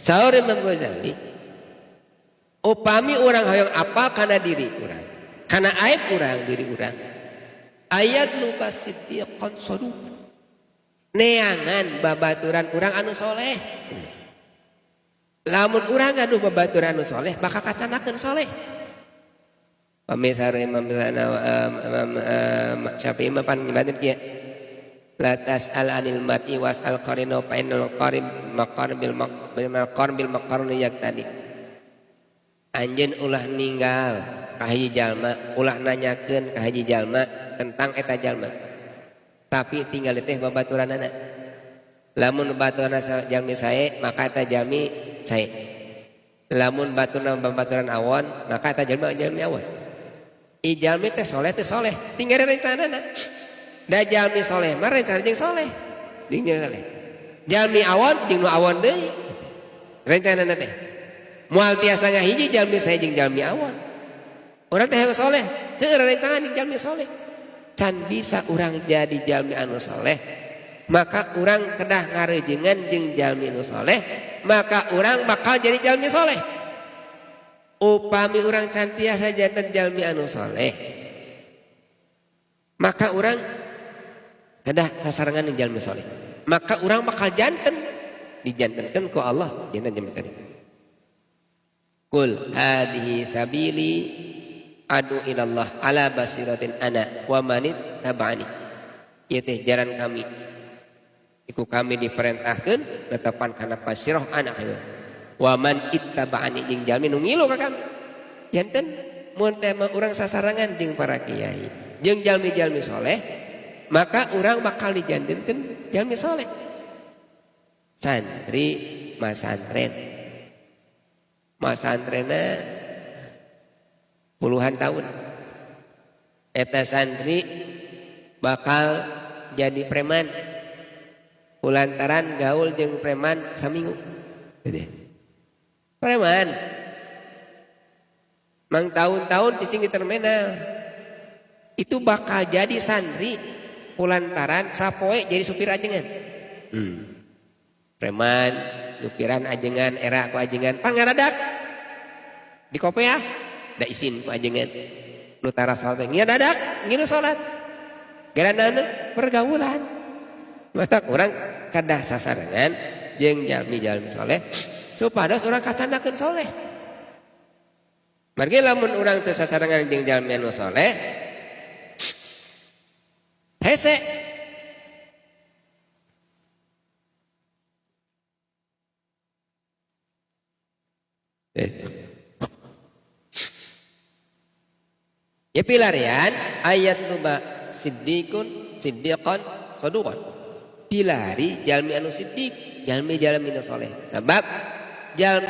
Saur Imam Ghazali, upami urang hoyong apal kana diri urang, kana aib urang diri urang, ayat lupa siddiqan saduqan, neangan babaturan urang anu soleh. Lamun urang gaduh babaturan anu soleh, bakal kacanakeun soleh. Pami saur Imam Syafi'i mah pan nyebatkeun kieu, la tas'al anil mar'i was'al qarina fa innal qarib maqar bil maqar bil maqarni yaqtadi. Anjeun ulah ninggal ka hiji jalma, ulah nanyakeun ka hiji jalma tentang eta jalma, tapi tinggal teh babaturanana. Lamun babaturan jalmi sae, maka eta jalmi sae. Lamun baturna babaturan awon, maka eta jalmi jalmi awon. I jalmi teh soleh teh soleh, tinggal rencanana. Da jalmi soleh mah rencana jeung soleh, jeung soleh. Jalmi awon jeung nu awon deui rencanana teh. Moal tiasa ngahiji jalmi sae jeung jalmi awon. Urang teh hayang soleh, seueur rencangan jeung jalmi soleh. Can bisa urang jadi jalmi anu soleh, maka urang kedah ngarejengan jeung jalmi anu soleh, maka urang bakal jadi jalmi soleh. Upami urang can tiasa janten jalmi anu soleh, maka urang kedah sasarengan jeung jalmi soleh, maka urang bakal janten, dijantenkeun ku Allah janten jalmi soleh. Kul hadhihi sabili adu ilallah ala basiratin ana wa manit tabani. Ieu teh jalan kami. Iku kami diperintahkeun netepan kana basirah anak kami. Wa man ittaba'ani jeung jalmi nu ngilu ka kami. Janten mun teh mah urang sasarangan jeung para kiai, jeung jalmi-jalmi soleh, maka urang bakal dijantenkeun jalmi soleh. Santri masantren. Masantrena puluhan tahun. Eta santri bakal jadi preman kulantaran gaul jeung preman saminggu. Gitu. Preman mang tahun-tahun cicing di terminal itu bakal jadi santri kulantaran sapoe jadi supir ajengan. Preman nyupiran ajengan, era ku ajengan pan ngaradak di kopeah da isin ku ajengan nu tara salat teh ngadadak ngilu salat gara naon pergaulan. Mata urang kedah sasarengan jeung jalmi-jalmi soleh supados urang kacandakeun soleh. Margi lamun urang teu sasarengan jeung jalmi anu soleh hese. Ya pilarian ayat tuba siddiqun siddiqan saduqan. Pilari jalmi anu siddiq, jalmi jalmi anu soleh. Sebab jalmi